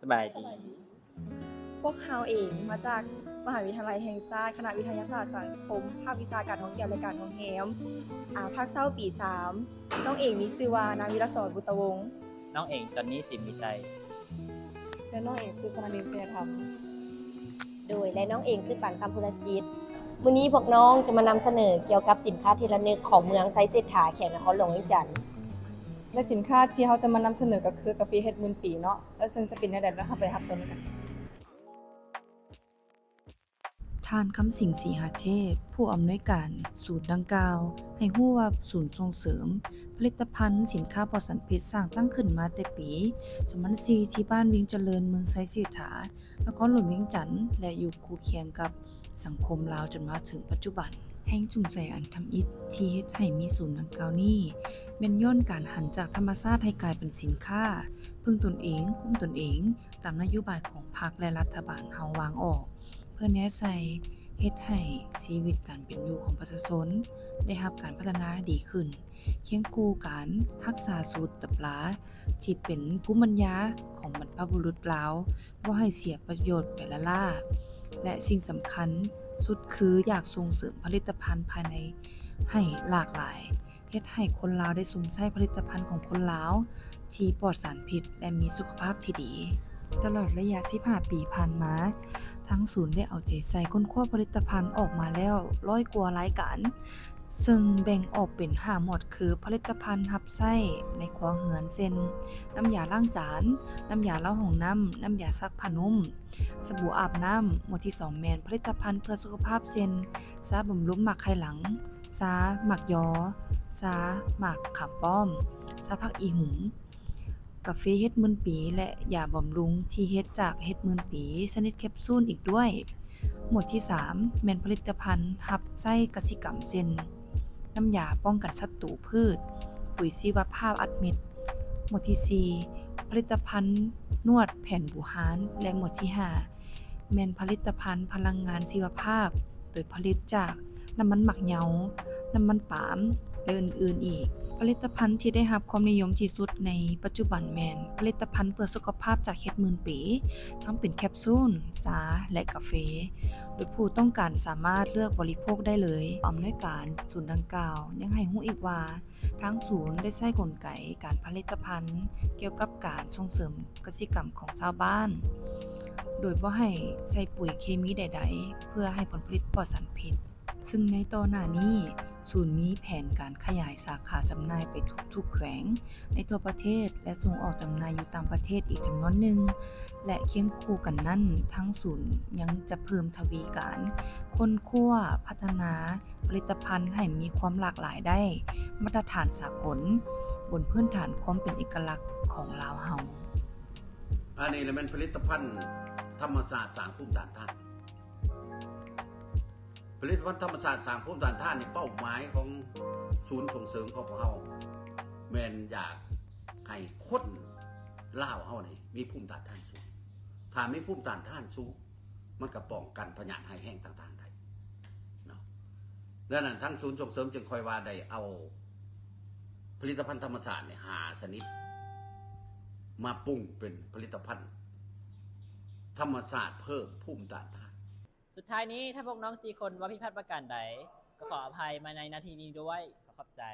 ສະບາຍດີ. ພວກເຮົາເອງມາຈາກມະຫາວິທະຍາໄລແຫ່ງຊາດ ຄະນະວິທະຍາສາດສັງຄົມ ພາກວິຊາການທ່ອງທ່ຽວ ແລະ ການໂຮງແຮມ ອາ ພາກເຊົ້າປີສາມ. ນ້ອງເອງມີຊື່ວ່າ ນາງ ວິລະສອນ ບຸດຕະວົງ. ນ້ອງເອງ ຈອນນີ ສິມມີໄຊ. ແລະ ນ້ອງເອງຊື່ ຄະນະນິນ ໄຊຍະທຳ. ໂດຍ ແລະ ນ້ອງເອງຊື່ ປັນ ຄຳພູລະຈິດ. ມື້ນີ້ພວກນ້ອງຈະມານຳສະເໜີກ່ຽວກັບສິນຄ້າທີ່ລະນຶກຂອງເມືອງໄຊເສດຖາ ແຂວງນະຄອນຫຼວງວຽງຈັນ. ແລະ ສິນຄ້າທີ່ເຮົາຈະມານຳສະເໜີກໍຄືກາເຟເຮັດໝື່ນປີເນາະ. ແລ້ວເຊິ່ງຈະເປັນແນວໃດ ເຮົາໄປຮັບຊົມກັນ. ທ່ານ ຄຳສິງ ສີຫາເທບ ຜູ້ອຳນວຍການສູນດັ່ງກ່າວ ໃຫ້ຮູ້ວ່າສູນສົ່ງເສີມຜະລິດຕະພັນສິນຄ້າປອດສານພິດ ສ້າງຕັ້ງຂຶ້ນມາແຕ່ປີສອງພັນສີ່ ທີ່ບ້ານວຽງຈະເລີນ ເມືອງໄຊເສດຖາ ນະຄອນຫຼວງວຽງຈັນ ແລະ ຢູ່ຄູ່ຄຽງກັບສັງຄົມລາວຈົນມາເຖິງປັດຈຸບັນ. ແຮງຈູງໃຈອັນທຳອິດທີ່ເຮັດໃຫ້ມີສູນດັ່ງກ່າວນີ້ ແມ່ນຍ້ອນການຫັນຈາກທຳມະຊາດໃຫ້ກາຍເປັນສິນຄ້າ ເພິ່ງຕົນເອງ, ກຸ້ມຕົນເອງ ຕາມນະໂຍບາຍຂອງພັກ ແລະ ລັດຖະບານເຮົາວາງອອກ ເພື່ອແນໃສ່ເຮັດໃຫ້ຊີວິດການເປັນຢູ່ຂອງປະຊາຊົນໄດ້ຮັບການພັດທະນາດີຂຶ້ນ ຄຽງຄູ່ການຮັກສາສູດຕຳລາທີ່ເປັນພູມປັນຍາຂອງບັນພະບຸລຸດລາວ ບໍ່ໃຫ້ເສຍປະໂຫຍດໄປລ້າໆ ແລະ ສິ່ງສຳຄັນສຸດຄືຢາກສົ່ງເສີມຜະລິດຕະພັນພາຍໃນໃຫ້ຫຼາກຫຼາຍ ເຮັດໃຫ້ຄົນລາວໄດ້ຊົມໃຊ້ຜະລິດຕະພັນຂອງຄົນລາວທີ່ປອດສານພິດ ແລະ ມີສຸຂະພາບທີ່ດີ. ຕະຫຼອດໄລຍະສິບຫ້າປີຜ່ານມາ, ທາງສູນໄດ້ເອົາໃຈໃສ່ຄົ້ນຄວ້າຜະລິດຕະພັນອອກມາແລ້ວຮ້ອຍກວ່າລາຍການ, ເຊິ່ງແບ່ງອອກເປັນຫ້າໝວດ ຄື ຜະລິດຕະພັນຮັບໃຊ້ໃນຄົວເຮືອນ ເຊັ່ນ ນ້ຳຢາລ້າງຈານ, ນ້ຳຢາເລົາຫ້ອງນ້ຳ, ນ້ຳຢາຊັກຜ້ານຸ້ມ, ສະບູອາບນ້ຳ. ໝວດທີສອງ ແມ່ນຜະລິດຕະພັນເພື່ອສຸຂະພາບ ເຊັ່ນ ຊາບຳລຸງໝາກໄຂ່ຫຼັງ, ຊາໝາກຍໍ, ຊາໝາກຂາມປ້ອມ, ຊາຜັກອີຫຸ່ມ, ກາເຟເຮັດໝື່ນປີ ແລະ ຢາບຳລຸງທີ່ເຮັດຈາກເຫັດໝື່ນປີ ຊະນິດແຄບຊູນອີກດ້ວຍ. ໝວດທີສາມ ແມ່ນຜະລິດຕະພັນຮັບໃຊ້ກະສິກຳ ເຊັ່ນ ນ້ຳຢາປ້ອງກັນສັດຕູພືດ, ປຸ໋ຍຊີວະພາບອັດເມັດ. ໝວດທີສີ່ ຜະລິດຕະພັນນວດແຜນບູຮານ ແລະ ໝວດທີຫ້າ ແມ່ນຜະລິດຕະພັນພະລັງງານຊີວະພາບ ໂດຍຜະລິດຈາກນ້ຳມັນໝາກເຍົາ, ນ້ຳມັນປາມ ແລະ ອື່ນໆອີກ. ຜະລິດຕະພັນທີ່ໄດ້ຮັບຄວາມນິຍົມທີ່ສຸດໃນປັດຈຸບັນແມ່ນຜະລິດຕະພັນເພື່ອສຸຂະພາບຈາກເຫັດໝື່ນປີ, ທັງເປັນແຄບຊູນ, ຊາ ແລະ ກາເຟ, ໂດຍຜູ້ຕ້ອງການສາມາດເລືອກບໍລິໂພກໄດ້ເລີຍ. ຜູ້ອຳນວຍການສູນດັ່ງກ່າວຍັງໃຫ້ຮູ້ອີກວ່າ ທາງສູນໄດ້ໃຊ້ກົນໄກການຜະລິດຕະພັນກ່ຽວກັບການສົ່ງເສີມກະສິກຳຂອງຊາວບ້ານ ໂດຍບໍ່ໃຫ້ໃສ່ປຸ໋ຍເຄມີໃດໆ ເພື່ອໃຫ້ຜົນຜະລິດປອດສານພິດ. ເຊິ່ງໃນຕໍ່ໜ້ານີ້ ສູນມີແຜນການຂະຫຍາຍສາຂາຈຳໜ່າຍໄປທຸກໆແຂວງໃນທົ່ວປະເທດ ແລະ ສົ່ງອອກຈຳໜ່າຍຢູ່ຕ່າງປະເທດອີກຈຳນວນໜຶ່ງ ແລະ ຄຽງຄູ່ກັນນັ້ນ, ທາງສູນຍັງຈະເພີ່ມທະວີການຄົ້ນຄວ້າພັດທະນາ ຜະລິດຕະພັນໃຫ້ມີຄວາມຫຼາກຫຼາຍໄດ້ມາດຕະຖານສາກົນ ບົນພື້ນຖານຄວາມເປັນເອກະລັກຂອງລາວເຮົາ. ອັນນີ້ລະແມ່ນຜະລິດຕະພັນທຳມະຊາດສ້າງພູມຕ້ານທານ. ຜະລິດຕະພັນທຳມະຊາດສ້າງພູມຕ້ານທານນີ້ ເປົ້າໝາຍຂອງສູນສົ່ງເສີມຂອງພວກເຮົາ ແມ່ນຢາກໃຫ້ຄົນລາວເຮົານີ້ມີພູມຕ້ານທານສູງ. ຖ້າມີພູມຕ້ານທານສູງ ມັນກໍປ້ອງກັນພະຍາດຮ້າຍແຮງຕ່າງໆໄດ້ເນາະ. ດັ່ງນັ້ນ ທາງສູນສົ່ງເສີມຈຶ່ງຄ່ອຍວ່າໄດ້ເອົາຜະລິດຕະພັນທຳມະຊາດນີ້ຫ້າຊະນິດ ມາປຸງເປັນຜະລິດຕະພັນທຳມະຊາດເພີ່ມພູມຕ້ານທານ. ສຸດທ້າຍນີ້ ຖ້າພວກນ້ອງສີ່ຄົນເວົ້າຜິດພາດປະການໃດ ກໍຂໍອະໄພມາໃນນາທີນີ້ດ້ວຍ. ຂໍຂອບໃຈ.